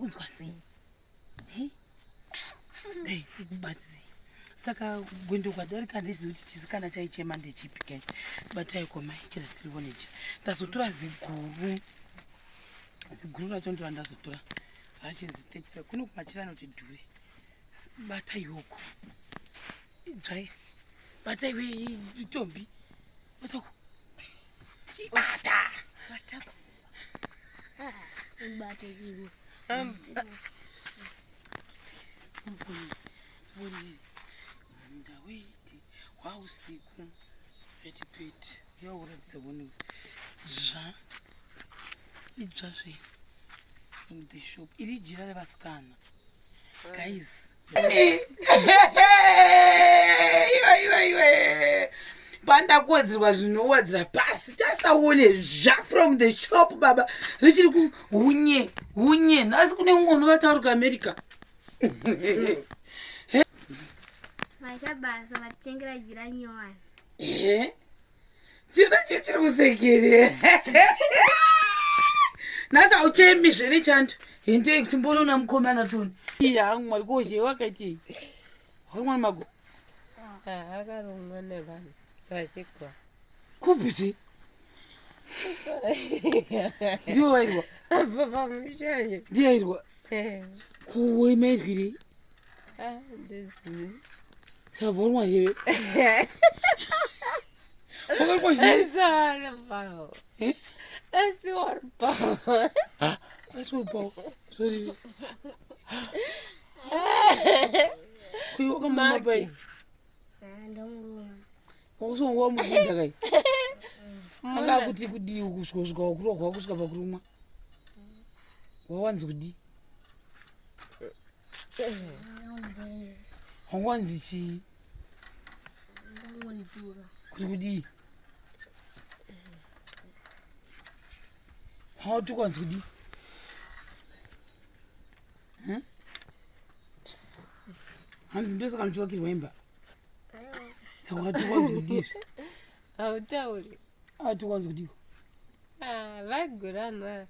Unzwa sei? Hey, batirei. Saka gwendo kwadarika handizivi kuti chisikana chaichema ndechipi guys. Batai komai chira tirione chi. Tazotora ziguru. Ziguru racho ndiro randazotora. Rachinzi 35. Kuno kumachira anoti dhuri. Bata iwoko. Dzvai. Bata iwe tombi. Bata uko. Bata. Bata. Bata iwe. Ndawiti hwausiku peti peti yauratidza wone zva idzva zve from the shop iri jira revasikana guys iwe iwe iwe pandakuwedzerwa zvinowadzira pasi tasaone zva from the shop baba richiri kuhunye hunye nhasi kune umwe unovata uri kuamerica Vaita basa vatitengera jira nyowani. Eh? Chino chichiri kusekerera. Nhasi hauchemi zvene chando. Hendei kuti mbonoona mukomana toni. Iye hangu mwari kozhe wakaitei? Wakarumwa nemago. Ah, akarumwa nevanhu vachigwa. Kupi zve? Ndiwo vairwa. Apa pamushanye. Ndiye airwa. Eh. Kuwe mairwirei? Ah, ndizivi. Savorwa here? Wakarumwa zve? Asiwarpawo. Eh? Asiwarpawo. Asiwarpawo. Sorry. Kuyi wakamuma pai. Ndamuruma. Wakusonga wamubvunza kai. Anga akuti kudii kusvika kusvika wakurohwa kusvika pakurumwa. Wawanzi kudii? Wanganzi chii? Kuti kudii? Wautukwanzi kudii? Hanzi ndosaka muchivakirwa imba. Saka watukwanzi kudii? Hautauri. Atukwanzi kudii? Ah, vaigurana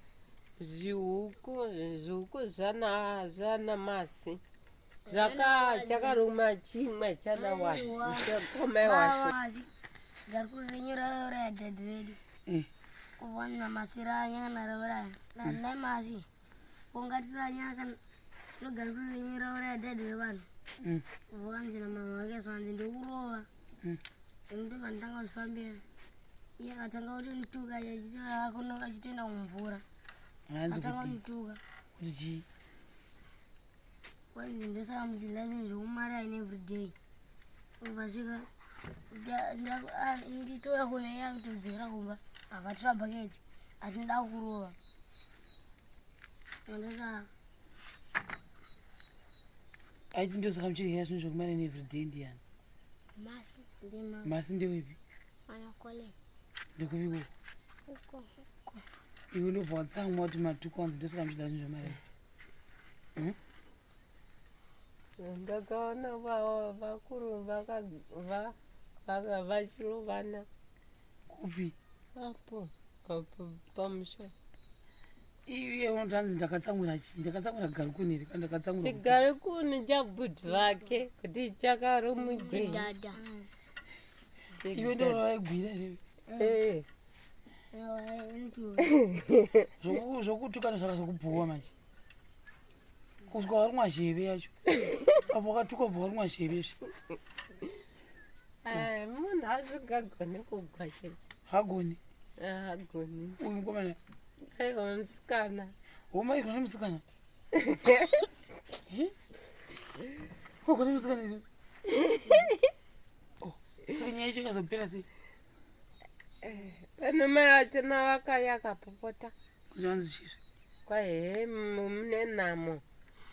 zvihuku zvihuku zvana zvana masi zvaka chakaruma chimwe chana wasi chakoma wasi Garikuru renyu rauraya dhadhi redu. Eh. Kuvanna masiranya kana rauraya. Nai masi. Ungatiranya kana nogarikuru renyu rauraya dhadhi revanhu. Vanzi namama vake zvanzi ndokurova. Ndobva ndanga kuzvifambira. Iye akatanga kutondituka achitoenda kumvura. Hanzi Atanga kuti kundituka. kuti chii? Kwanzi ndosaka muchidya zvinhu zvekumaraini everyday. Ukasvika nditouya kuna iye akutodzokera kumba akatora bhaketi atinoda kurova. Ndosaka Aiti ndosaka muchidya zvinhu zvekumaraini everyday ndiyani? masi ndima Masi ndewepi? anakole Ndekupiko? uko uko. Iwe ndobva watsamwa kuti matuko wanzi ndosaka muchidya zvinhu zvemaraini. Ndakaona vakuru vachirovana Kupi? apo apo pamusha. Iye unoti hanzi ndakatsamwira chii? Ndakatsamwira garukuni here kana ndakatsamwira kuti? Chigare kuni chabhudhi vake kuti chakarumujei. Dada. Iwe ndo waigwira here? Eh. Zvokutukana zvaka zvokubhowa manje. Kusvika warumwa zheve yacho. Apo wakatuka ubva warumwa zheve zve. Eh, munhu asingagoni kugwa chete. Hagoni. Haagoni. Uyu mukomana. Aiwa musikana. Womairwa nemusikana. Eh? Wagona nemusikana here? Oh, saka nyaya yacho ikazopera sei? Pane mai vachona vakauya akapopota. Kuti hanzi chizve. Kwahe mune nhamo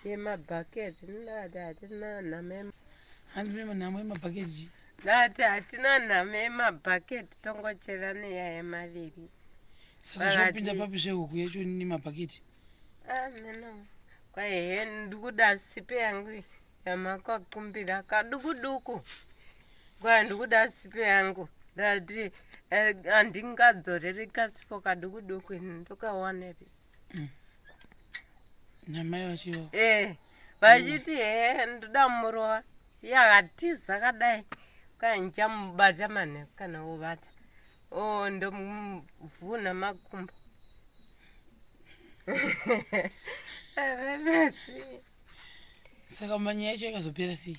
yemabhaketi ndati hatina nhamo Hanzi mune nhamo yemabhaketi. ndati hatina nhamo yemabhaketi tongochera neyaya maviri. Saka zvopinda papi zvehuku yacho nemabhaketi? Ameno. Kwahe ndikuda sipe yangu yamakakumbira kaduku duku. Kwai ndikuda sipe yangu ndati handingadzoreri kasipo kaduku duku ini ndokawanepi. Namai vacho ivavo? Eh, vachiti he ndoda murova. Iye akatiza kadai. Kana ndichamubata manheru kana ovata. Oh, ndomuvhuna makumbo. Saka manyaya yacho yakazopera sei?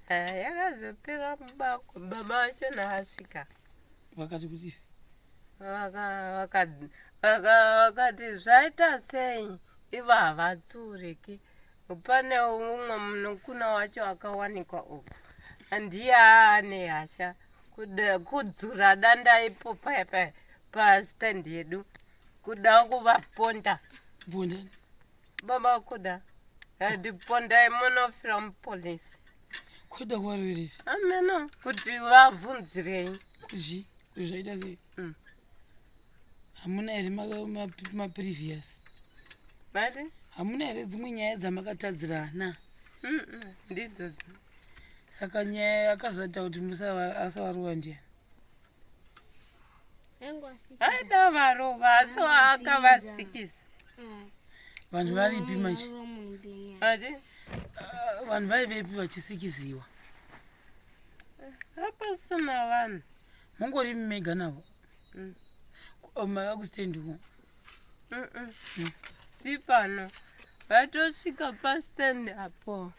Eh, yakazopera mubako baba vacho naasvika. Vakati kuti Vakati zvaita sei ivo havatsuriki. Pane umwe munukuna wacho akawanikwa uku ndiye aane hasha kudzura danda ipo paya paya pastand yedu kuda kuvaponda. Ponda? Baba kuda ati pondai munofira mupolisi. Kuda kuvaroverera? Ameno kuti vabvunzirei. Kuzhi kuti zvaita sei? Hamuna here maprevious? Mati? Hamuna here dzimwe nyaya dzamakatadzirana? Ndidzodzo. Saka nyaya yakazoita kuti asavarova ndiani? Aida varova asi akavasikisa. Vanhu varipi manje? Ati? Vanhu vaivepi vachisikiziwa? Hapasina vanhu. Mungori mega navo? Mava kustendi uko? Tipano. Vatosvika pastand apo.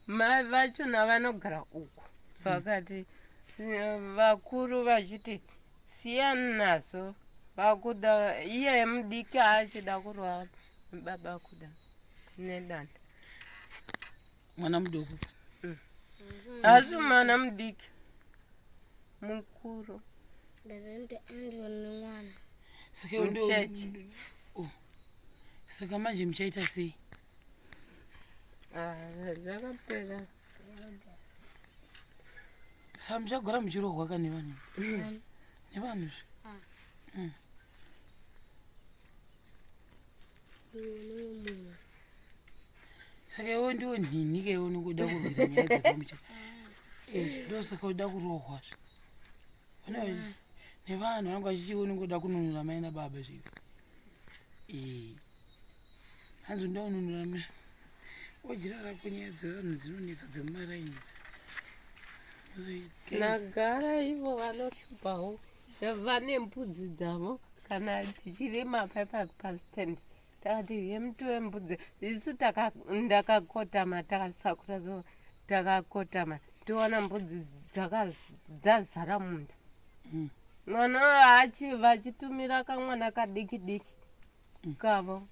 Mai vachona vanogara uko. Vakati vakuru vachiti siyani nazvo. Vakuda iye mudiki achida kurova baba kuda nedanda. Mwana mudoko. Asi mwana mudiki. Mukuru. Ndazanti andwa nemwana. Saka Mucheche. Oh. Saka manje muchaita sei? Ah, zvakapera. Saka muchagara muchirohwa ka nevanhu? Nevanhu zve? Saka iwe ndiwe nhinhi ka iwe unongoda kurwira nyaya dzepamucha. Ndosaka uda kurohwa zve. Nevanhu vanenge vachiti iwe unongoda kununura mai nababa zve. Hanzi unoda kununura mai. Wojira rako nyaya dzevanhu dzinonetsa dzemumaraini idzi. Nagara ivo vanoshupawo vane mbudzi dzavo kana tichirima paipa pastand takati yemutore mbudzi isu ndakakotama takasakura so takakotama towana mbudzi dzazara munda. Mwana vachitumira kamwana kadiki diki kavo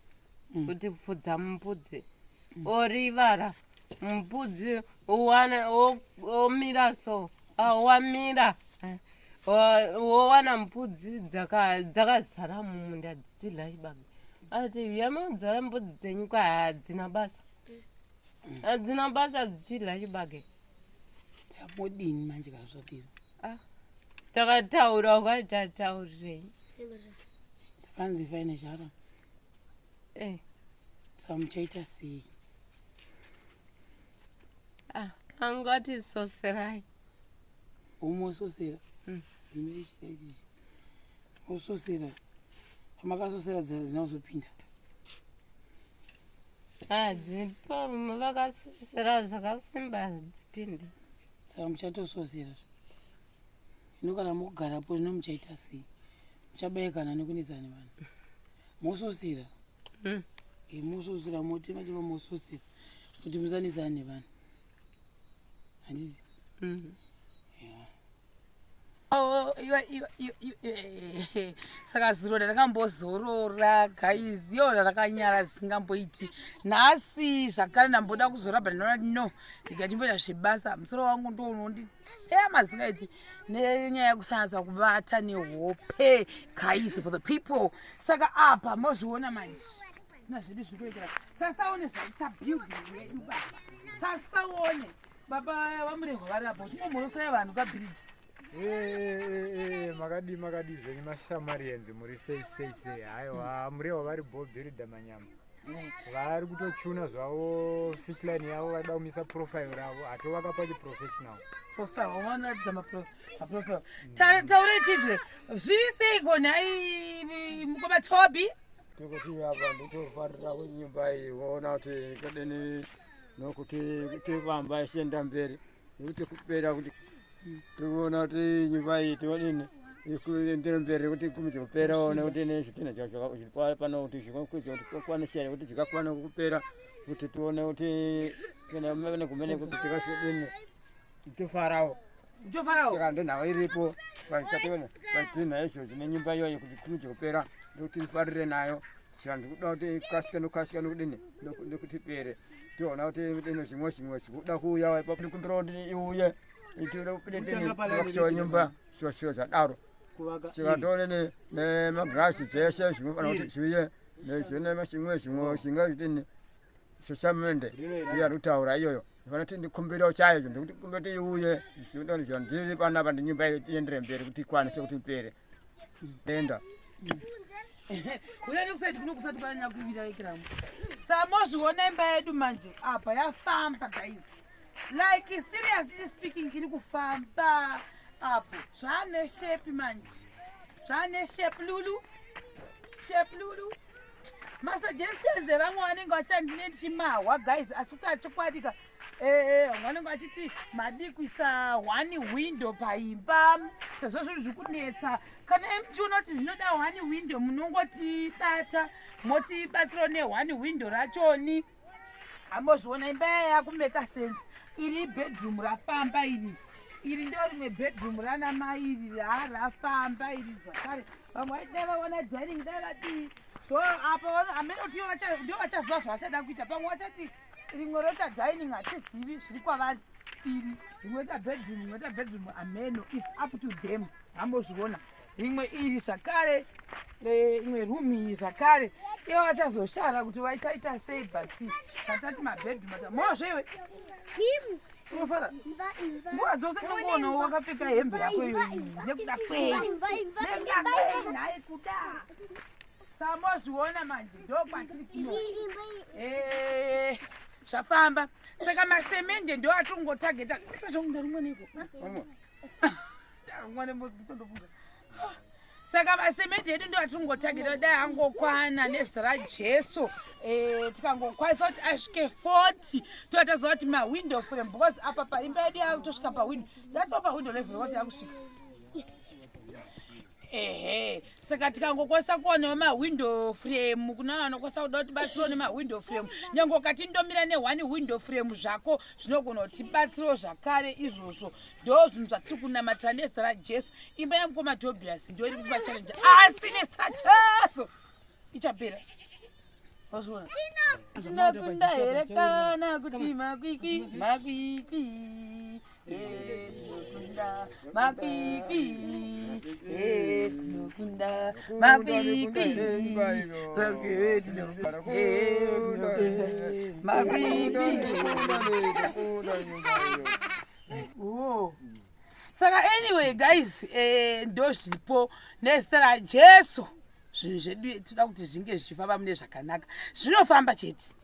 kuti pfudza mbudzi orivara mbudzi omira so wamira wowana mbudzi dzakazara mumunda dzichidya chibage. Ati yamudzora mbudzi dzenyu kwa hadzina basa. Hadzina basa dzichidya chibage. Dzamodini manje kana zvadiro? Takataura ukataurirei. Sakanzi faine jara. Saka muchaita sei? Angati soserai. Umososera? Dzimwe ichi. Ososera. Pamakasosera dzina kuzopinda. Dzipo vakasosera zvakasimba dzipinde. Saka muchatososera. Ino kana mugarapo ino muchaita sei? Muchabayikana nekunetsana nevanhu. Mososera. Mososera motema chema mososera kuti musanetsane nevanhu. Handiti? Oh, iwe. Saka zuro ndakambozorora guys, yo ndakanyara zvisingamboiti. Nhasi zvakare ndamboda kuzora but ndinoona no, ndikachimboita zvebasa. Musoro wangu ndo unonditema zvingaiti nenyaya yekusanasa kuvata nehope guys for the people. Saka apa mozviona manje. Na zvedu zvikuitira. Tasaone zvaita building yedu baba. Tasaone baba vamurehwa vari apa. Uchimomhorosai vanhu kabhiridhi. Makadi makadi zvenyu masamarians muri sei sei sei. Haiwa murehwa vari bo bhiridha manyama. Vari kutochuna zvavo fishline yavo varida kumisa profile ravo hatovaka pachi professional. Profile unoratidza maprofile. Taure tizwe zviri seiko nhai mukoma Toby? Tikuti apa nditofarira kunyimba iyi woona kuti kadini nokuti tifamba ichienda mberi nekuti kupera kuti tikuona kuti nyimba iyi tiodini ikuendere mberi kuti kumidze kupera one kuti nezvitinha pano kuti zvikwanise kuti zvikakwana kupera kuti tione kuti kumene kumene kuti tikasodini tofarawo. Tofarawo. Saka ndonhau iripo pakationa patinha izvozvi nenyimba iyoyo kuti kumidze kupera ndokuti tifarire nayo. Saka ndikuda kuti ikasike nokukasika nokudini nekuti ipere tiona kuti dino zvimwe zvimwe zvikuda kuuya ipapo ndikumbira kuti iuye itiuya nyumba shuwa zvadaro. Saka tione nemagirasi dzese zvinofanira kuti zviuye nezvine zvimwe zvimwe zvinga zvidini sesamende iya kutaura iyoyo fanira kuti ndikumbirawo chaizvo ndikuti kumbira kuti iuye ndiri panapa ndinyumba iendere mberi kuti ikwanise kuti ipere enda. Uya nekusaiti kuno kusati kwanyanya kuvira ikiramu. Samozviona imba yedu manje apa yafamba guys. Like seriously speaking iri kufamba apo zvane shape manje. Zvane shape Lulu. Shape Lulu. Masuggestions evamwe vanenge vachandine ndichimahwa guys asi kuti achokwadika vanenge vachiti madii kuisa one window paimba sezvo zvinhu zviri kunetsa. Kana muchiona kuti zvinoda one window munongotibata motibatsirawo ne one window rachoni. Ambozviona imba yaya yakumeka sense. Iri bedroom rafamba iri. Iri ndo rimwe bedroom rana mai iri rafamba iri zvakare. Vamwe vaiti dai vawana dining dai vadii. So apa hameno kuti ndio vachaziva zvavachada kuita. Pamwe vachati rimwe roita dining hatizivi zviri kwavari. Iri rimwe roita bedroom, rimwe roita bedroom hameno. It's up to them. Ambozviona. Rimwe iri zvakare imwe room iyi zvakare ivo vachazoshara kuti vachaita sei but vatati mabedroom mozve iwe unofara nguva dzose ndinongoonawo wakapfeka hembe yako iyoyi nekuda kwei nekuda kwei nhai kuda. Samozviona manje ndokwatiri kuno zvafamba. Saka masemende ndo atongotageta zvangu ndarumwa neko ndarumwa nemosquito ndofunga. Saka masemende edu ndo atingotageta dai angokwana nezita raJesu. Tikangokwanisa kuti asvike 40 tova taziva kuti mawindow frame because apa paimba yedu yakutosvika pawindow yatova pawindow level kuti yakusvika. Ehe, saka tikangokwanisa kuonawo mawindow frame kuna vanokwanisa kuda kuti batsirawo nemawindow frame nyange ukati ndomira ne1 window frame zvako zvinogona kutibatsirawo zvakare izvozvo. Ndo zvinhu zvatiri kunamatira nezita raJesu. Imba yamukoma Tobias ndo iri kupa challenge asi nezita raJesu ichapera. Wazviona? Tinokunda here kana kuti makwikwi makwikwi tinokunda makwikwi tinokunda makwikwi tinokunda makwikwi. Oh. Saka anyway guys ndozvipo nezita raJesu. Zvinhu zvedu toda kuti zvinge zvichifamba mune zvakanaka. Zvinofamba chete.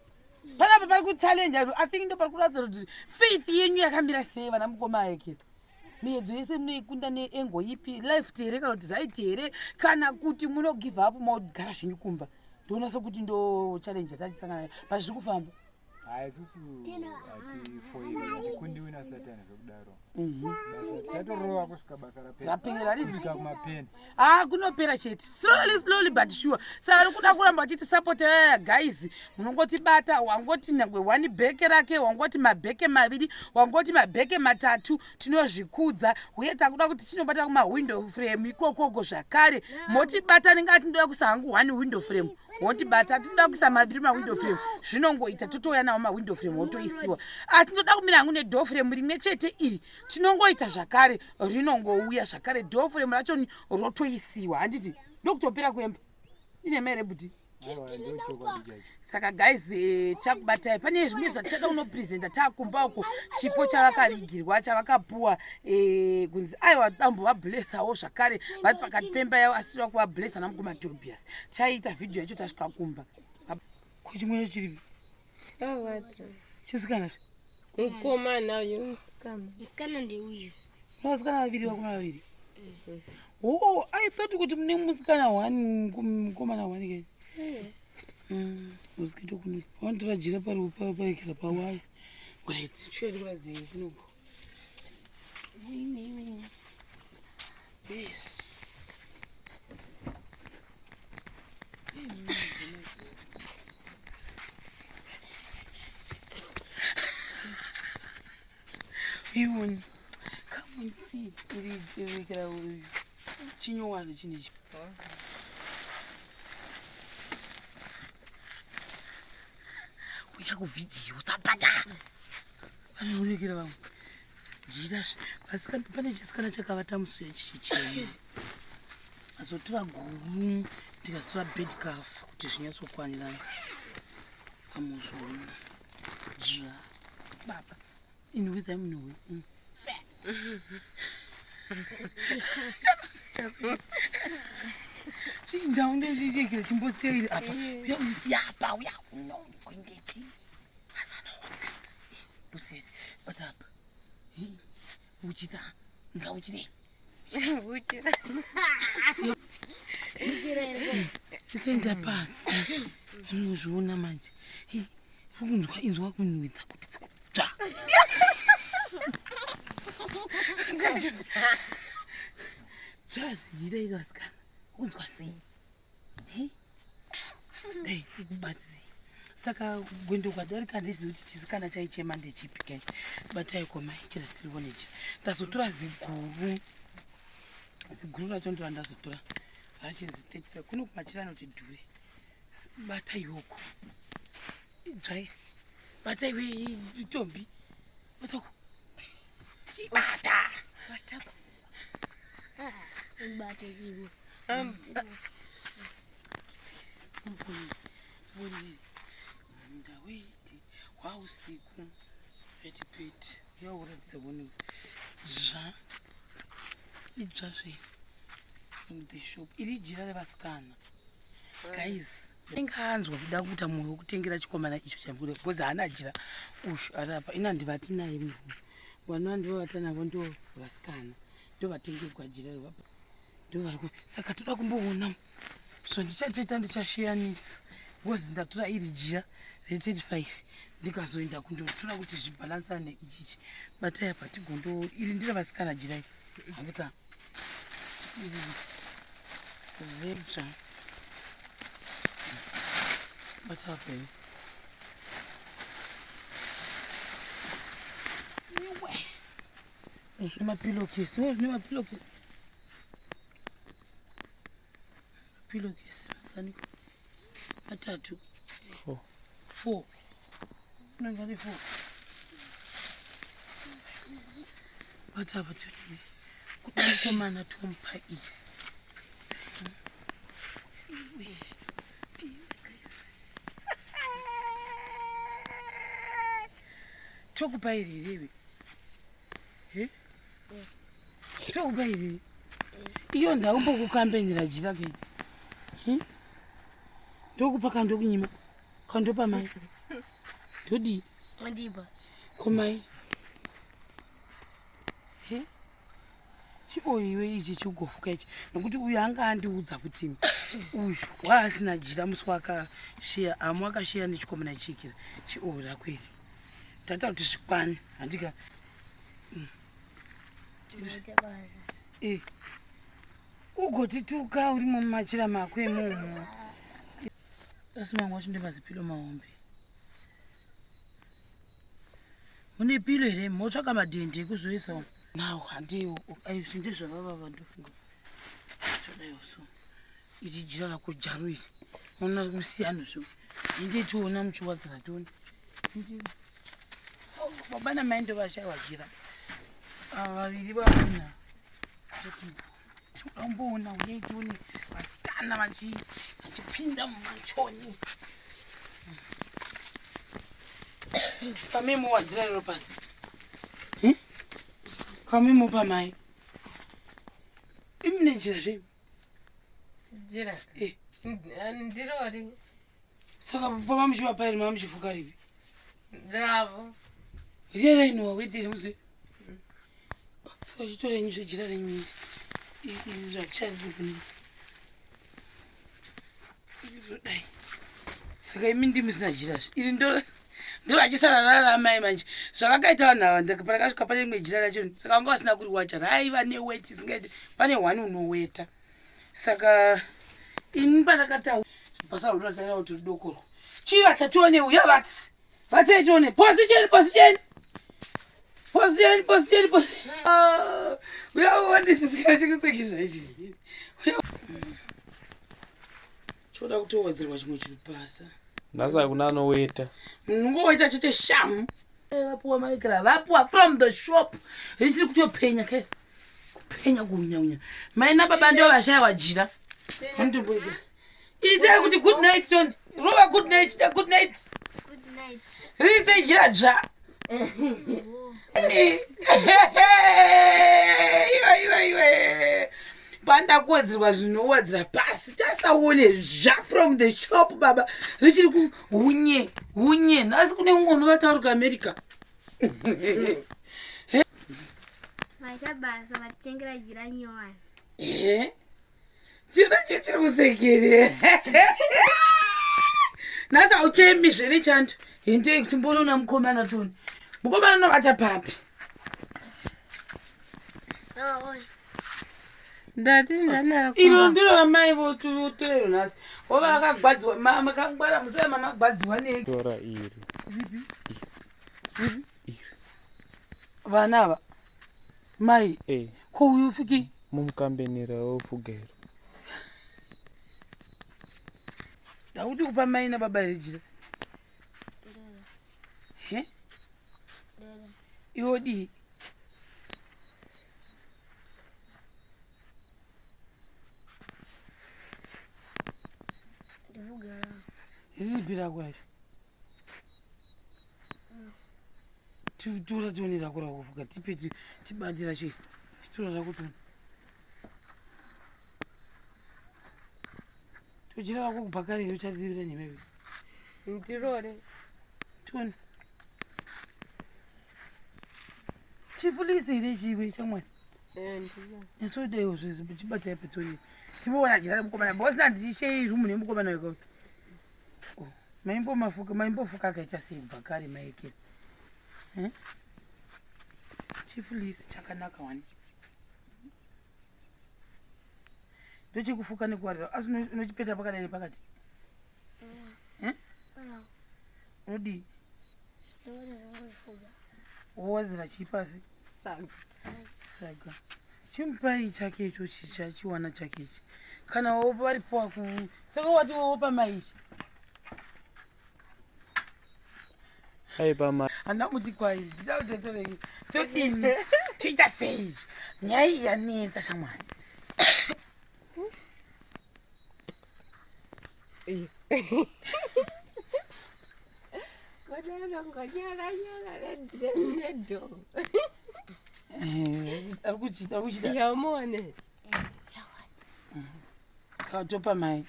Panapa pari kuchallenge I think ndo pari kuratidza kuti faith yenyu yakamira sei vana mukoma Ayeketa. Miedzo yese munoikunda neengo ipi left here kana kuti right here kana kuti muno give up mogara zvenyu kumba. Ndoona sekuti ndo challenge yatatisangana nayo but zviri kufamba. Hayi isusu hatifoiri hatikundiwi nasatani zvekudaro. Basa tichatorova kusvika basa rapera. Rapera rizi. Kusvika kumapeni. Kunopera chete. Slowly slowly but sure. Saka ari kuda kuramba achitisapota yaya guys. Munongotibata wangoti nyangwe one bheke rake, wangoti mabheke maviri, wangoti mabheke matatu, tinozvikudza. Uye takuda kuti tinobata kuma window frame ikokoko zvakare. Motibata ndingati ndoda kuisa hangu one window frame. Wotibata tinoda kuisa maviri mawindow frame. Zvinongoita totouya nawo mawindow frame wotoisiwa. Asi tinoda kumira hangu nedoor frame rimwe chete iri. Tinongoita zvakare rinongouya zvakare door frame racho rotoisiwa. Handiti ndokutopera kuemba. Ine mai rebuti. Saka guys chakubatai pane zvimwe zvatichada kunopresenta taakumba uko chipo chavakavigirwa chavakapuwa kunzi aiwa dambo vablessawo zvakare vari pakati pemba yavo asi toda kuvablessa namukoma Tobias. Chaita video yacho tasvika kumba. Ko chimwe chiripi? Chisikana cho. Mukomana uyu musikana. Musikana ndeuyu. Vasikana vaviri vakomana vaviri. Oh, I thought kuti mune musikana one mukomana one ke. Mosquito kuno wanotora jira pari paikira pawaya. Right, shuya ndikuratidze zvinobva. Yes. Iwoni. Come and see. Iri iri chinyowani chinhu ichi. Uya kuvhidhiyo usabata. Vanoonekera vamwe. Jira vasikana pane chisikana chakavata musuya chichichema. Azotora guru ndikazotora bed calf kuti zvinyatsokwanirana. Amuzvoona. Jira. Baba. Inhuwidza munhuwi. Chindau ndechekera chimbosiya iri apa. Uya usiya apa uya kuno kuendepi. Vanoona. Busiya bata apa. Uchita ngauchire. Uchira. Uchira here? Chisaenda pasi. Unozviona manje. Unzwa inzwa kunhuwidza kuti tsva. Tsva zvichita iri vasikana. Unzwa sei? Dai ikubatsirei. Saka gwendo kwadarika handizivi kuti chisikana chaichema ndechipi kai. Batai komai chira tirione ichi. Ndazotora ziguru. Ziguru racho ndiro randazotora. Rachinzi 35 kuno kumachira anoti dhuri. Bata iwoko. Dzvai. Bata iwe tombi. Bata uko. Chibata. Bata. Bata chiwo. Ndaweti hwausiku peti peti yauratidza kuone zva idzva zve from the shop iri jira revasikana guys inganzwa kuda kuita mwoyo wekutengera chikomana icho chabuda because haana jira ushu ari apa ina ndivati naye murume vana ndivavata navo ndo vasikana ndovatengerwa jira revapa ndovari saka toda kumboona so ndichatoita ndichashiyanisa because ndatora iri jira re35 ndikazoenda kundotora kuti zvibhalansane ichichi batai apa tigondo iri nderevasikana jira iri handika iri redzva bata apa iwe zvine mapillowcase zvine mapillowcase pillowcase mangani matatu 4 4 unenge ane 4 bata apa tione kuda mukomana tomupa iri tokupa iri here iwe he tokupa iri iyo ndaumbokukambenera jira ke ndokupa kandokunyima kandopa mai ndodii Mandipa. komai he chioiwe ichi chikugofuka ichi nokuti uyu anga andiudza kuti uyu waasina jira musi wakashiya amu akashiya nechikomana chikira chioura kweri tata kuti zvikwane handika Unoita basa. e ugotituka urimo mumachira mako imomo asi mamwe wacho ndemazipilo mahombe mune pilo here motsvaka madhende ekuzoisawo nawo handiwo aizvi ndezvavava vandofunga zvadaiwo so iri jira rako jaro iri ona musiyano zvo inde tiona muchiwadzira tione baba namai ndovashaiwa jira ava vaviri vaona amboona uyai tione vasikana vachipinda mumachoni kamemo wadzira rero pasi kamemo pamai imi nejira zve Jira. Eh. Ndirori. Saka pama muchivapa here mama muchifuka ripi Ravo. riya rainowa weteri muzi saka chitorenyu zvejira renyu izvi zvatishandiri kune Dai. Saka imi ndimi musina jira zve. Iri ndo ndorachisara raramai manje. Zvavakaita vanhu ava ndakasvika pane rimwe jira racho saka vanga vasina kuriwacha raiva neweti isingaiti pane one unoweta. Saka ini pandakataura basa rototaura kuti rudokorwa. Chivata tione uya vati. Vatei tione. Position position. Position position position. Ah, uya uone sisika chikusekisa ichi. Uya. Choda kutowedzerwa chimwe chiripasa. Nhasi hakuna anoweta. Munhu ungowaita chete shamu. Vapuwa maikira vapuwa from the shop. Richiri kutopenya ke. Kupenya kuunyaunya. Mai nababa ndivo vashaiwa jira. Vanotomboita. Itai kuti good night Tony. Rova good night, ita good night. Good night. Riise jira dzva. Iwe iwe iwe. Panda kuwedzerwa zvinowedzera pasi tasaone zva from the shop baba richiri ku hunye hunye nhasi kune umwe unovatauri kuAmerica. Maita basa vatitengera jira nyowani. Eh? Chino chechiri kusekerera. Nhasi hauchemi zvene chando. Hendei kuti mbonoona mukomana toni. Mukomana unovata papi? Ndati ndanara Iro ndiro ramai votorero nhasi. Wova akagwadziwa makangwara musi wema magwadziwa nei? Tora iri. Vana ava. Mai. Eh. Ko uyu ufiki? Mumukambenera wofugero. Ndakuti kupa mai nababa here jira? He? Iwe odii? Riripi rako racho? Tora tione rako rakufuka tipe tibate racho iri. Tora rako tione. Tojira rako kubva kare here ucharirivira nhema iwe. Ndirore. Tione. Chifulisi here chiwe chamwari? Eh, ndiro. Nyasodaiwo zvezvo chibatai petsoni. Timboona jira remukomana. Because ndandishei room nemukomana wekauti. Oh, maimbomafuka maimbofuka akaita sei kubva kare maeke. Eh? Chifulisi chakanaka wani. Ndochekufuka nekuwarira asi unochipeta pakadai nepakati. Eh? Unodii? Wowadzira chii pasi? Saga. Chimupai chake icho chichachiwana chake ichi. Kana wopa varipo ku saka wati wopa mai ichi. Aipa mai. Handina kuti kwai ndida kutotorei. Todini? Toita sei? Nyaya iyi yanetsa shamwari. Ari kuchida, ari kuchida. Yamone. Topa mai.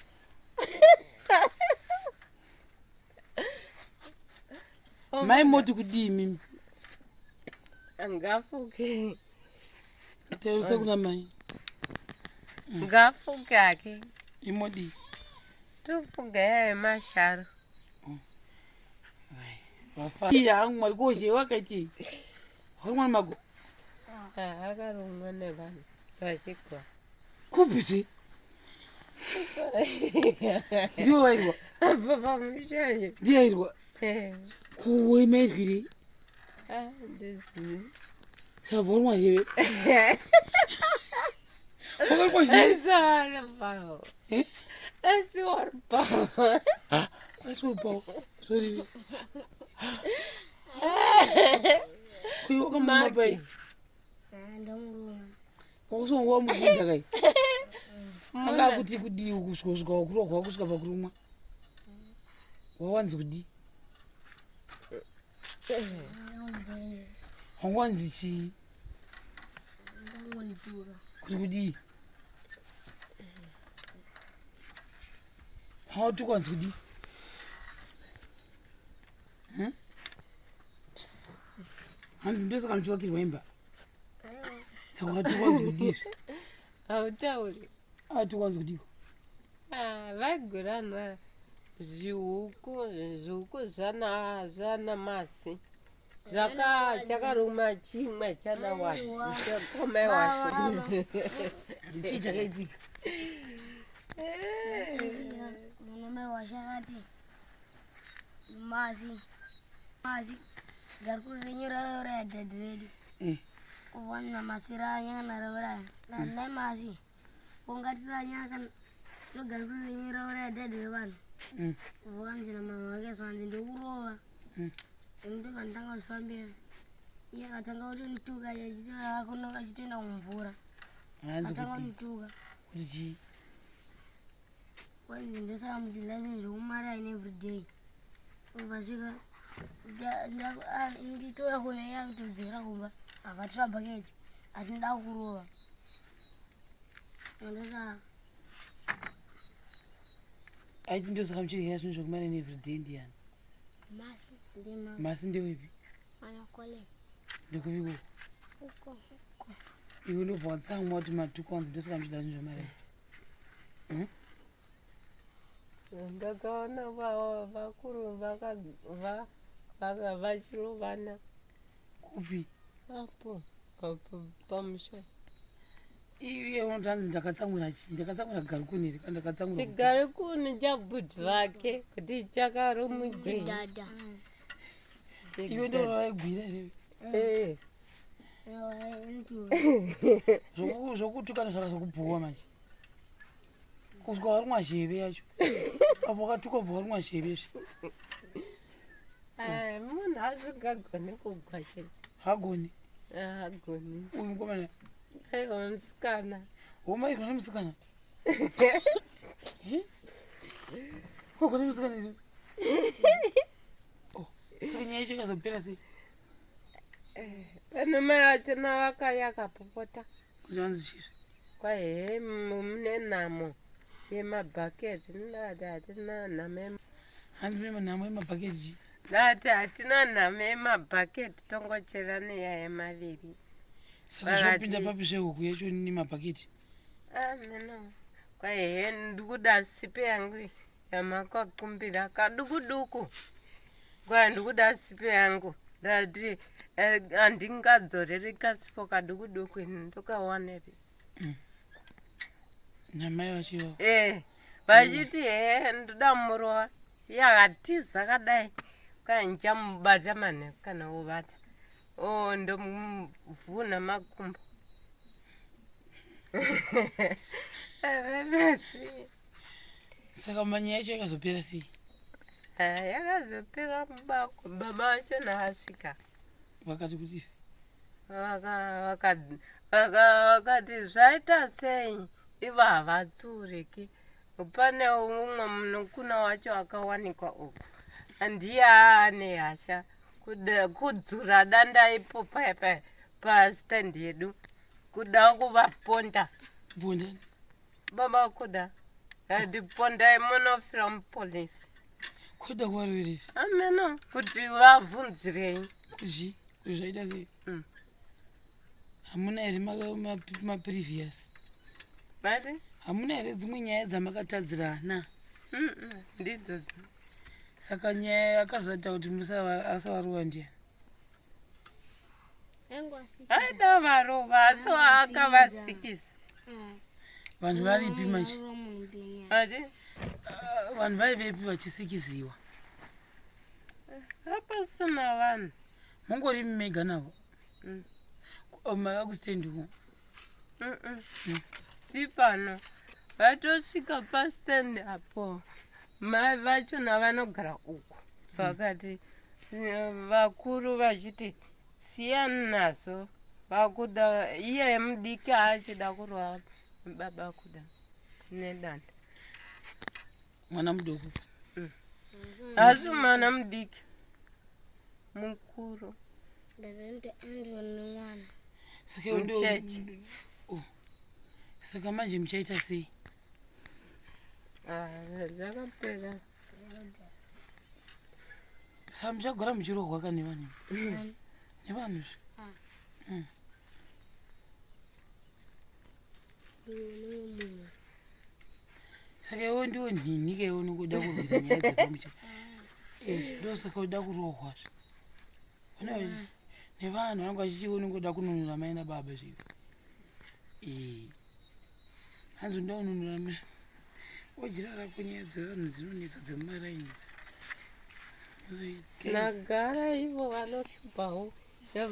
Mai moti kudii mimi? Ngafuke. Taurisa kuna mai. Ngafuke hake. Imodii? Tofuga yaye masharo. Iya hangu mwari kozhe wakaitei? Wakarumwa nemago? Akarumwa nevanhu vachigwa. Kupi zve? Ndiwo vairwa? Apa pamushayo. Ndiye airwa? Kuwe mairwirei? Handizivi. Saka warumwa here? Wakarumwa zve? Asiwaripawo. Eh? Asiwaripawo. Asiwaripawo. Sorry. Kuyi wakamuma pai? Ndomuruma. Wakusonga wamubvunza kai? Anga kuti kudii kusvika wakurohwa kusvika pakurumwa? Wawanzi kudii? Wanganzi chii? Ndangondituka. Kuti kudii? Wautukwa wanzi kudii? Hanzi ndosaka muchivakirwa imba. Saka watukwa wanzi kudii? Hautauri. Atukwa wanzi kudii? Vaigurana. Zvihuku zvihuku zvana zvana masi zvaka chakaruma chimwe chana wakomai wacho. Chii chakaitika? Murume washakati masi masi gari kurinyora dhadhi redu kuvanna masiranya naravara nandai masi ungatiranya kana ndogara kurinyora dhadhi revanhu vanzi namama vake zvanzi ndikurova ndobva nditanga kuzvifambira iye akatanga kutondituka achitoenda kumvura atanga kundituka kuti chii kwanzi ndosaka muchidya zvinhu zvekumaraini everyday ubvasvika nditouya kuno iye akutodzokera kumba akatora bhaketi atinoda kurova ndosaka aiti ndosaka muchidya zvinhu zvekumaraini everyday ndiyani masi ndima masi ndewepi anakole ndekuviko uko iwe ndobva watsamwa kuti matuko wanzi ndosaka muchidya zvinhu zvemaraini Ndakaona vakuru vachirovana kupi apo pamusha. Iye unotanzi ndakatsamwira chii ndakatsamwira garikuni here kana ndakatsamwira Chigarikuni chabhudhi vake kuti chakarumugei. dada iwe ndovaigwira here Zvokutukana zvakazokubhowa manje kusvika warumwa zheve yacho apo wakatuka ubva warumwa zheve zve Munhu asingagoni kugwachira. Hagoni Haagoni. Uyu mukomana Aiwa musikana. Womairwa nemusikana kogona musikana here Oh, saka nyaya yacho yakazopera sei Pane mai vachona vakauya akapopota. Kuti vanzi chizve Kwahe mune nhamo yemabhaketi ndati hatina nhamo Hanzi mune nhamo yemabhaketi ndati hatina nhamo yemabhaketi tongochera neyaya maviri. Saka zvopinda papi zvehuku yacho nemabhaketi Ameno kwahe ndikuda sipe yangu yamakakumbira kaduku duku kwai ndikuda sipe yangu ndati handingadzoreri kasipo kaduku duku ini ndokawanepi Namai vacho ivavo Vachiti he ndoda murova iye akatiza kadai kwai ndichamubata manheru kana ovata ndomuvhuna makumbo. Saka manyaya yacho yakazopera sei? Yakazopera mubako baba vachona vasvika. Vakati kuti Vakati zvaita sei ivo havatsuriki pane umwe munukuna wacho akawanikwa uku ndiye aane hasha kudzura danda ipo pastand yedu kuda kuvaponda. Ponda? Baba kuda ati pondai munofira mupolisi. Kuda kuvaroverera? Ameno kuti vabvunzirei. Kuzhi kuti zvaita sei Hamuna here maprevious Mati Hamuna here dzimwe nyaya dzamakatadzirana? Ndidzodzo. Saka nyaya yakazoita kuti asavarova ndiyani? Aida varova asi akavasikisa. Vanhu varipi manje? Ati Ah, vanhu vaivepi vachisikiziwa? Hapasina vanhu. Mungori mega navo? Mava kustendi uko? Tipano vatosvika pastand apo mai vachona vanogara uko vakati vakuru vachiti siyani nazvo vakuda iye mudiki achida kurova baba kuda nedanda. Mwana mudoko? Asi mwana mudiki mukuru. Ndazanti andwa nemwana. Saka iwe Mucheche. Oh. Saka manje muchaita sei? Ah, zvakapera. Saka muchagara muchirohwa ka nevanhu nevanhu zve? Ah. Munhu. Saka iwe ndiwo nhinhi ke iwe unongoda kurwira nyaya dzepamucha. Eh, ndosaka uda kurohwa zve. Ona nevanhu vanenge vachiti iwe unongoda kununura mai nababa zvivi. Eh. Hanzi unoda kununura mai. Wojira rako nyaya dzevanhu dzinonetsa dzemumaraini idzi. Nagara ivo vanoshupawo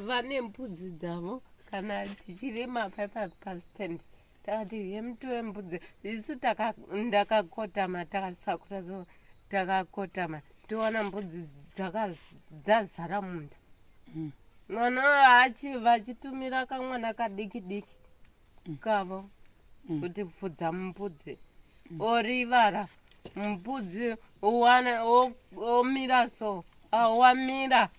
vane mbudzi dzavo kana tichirima paipa pastand takati yemutore mbudzi isu ndakakotama takasakura so takakotama towana mbudzi dzazara munda mm. mwana achi vachitumira kamwana kadiki diki mm. kavo mm. kuti pfudza mbudzi orivara mbudzi wana omira so wamira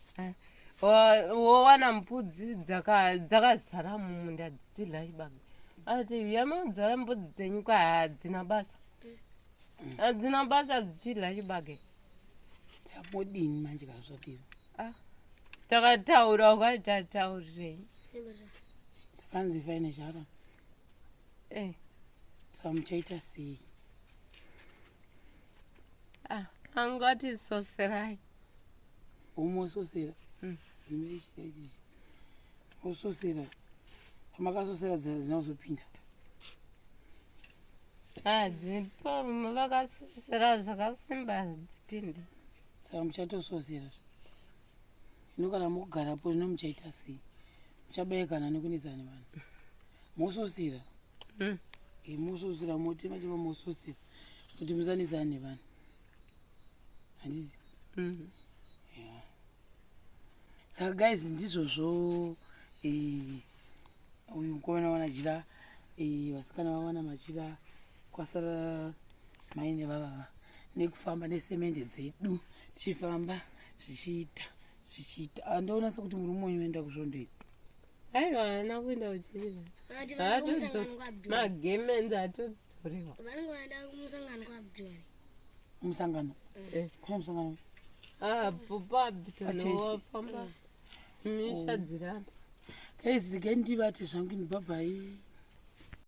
wowana mbudzi dzakazara mumunda dzichidya chibage ati yamudzora mbudzi dzenyu kwa hadzina basa hadzina basa dzichidya chibage Tamodini manje kana zvadiro ah, takataura ukatataurei sakanzi faine zhara eh. Saka muchaita sei? Ah, angati soserai. Umososera. Mm. Dzimwe ichi ichi. Ososera. Pamakasosera dzina kuzopinda. Ah, dzipo vakasosera zvakasimba hadzipindi. Saka muchatososera. Ino kana mukugarapo ino muchaita sei? Muchabayikana nekunetsana nevanhu. Mososera. Mm. E, mososera motema chema mososera kuti musanetsana nevanhu. Handiti? Mm. Yeah. Saka guys ndizvozvo eh, uyu mukomana wana jira eh, vasikana vawana machira kwasara mai nevavava nekufamba nesemende dzedu tichifamba zvichiita zvichiita ah, ndoona sekuti murume wenyu uenda kusvondo iri Aiwa haana kuenda kuchechi. Vati vaenda kumusangano kwaAbdul. Magemenzi atodzorewa. Vanenge vaenda kumusangano kwaAbdul. Musangano. Eh. Kune musangano. Ah, Papa Abdul Pachechi. wafamba. Misha dziramba. Guys, regai ndivate zvangu ini bye bye.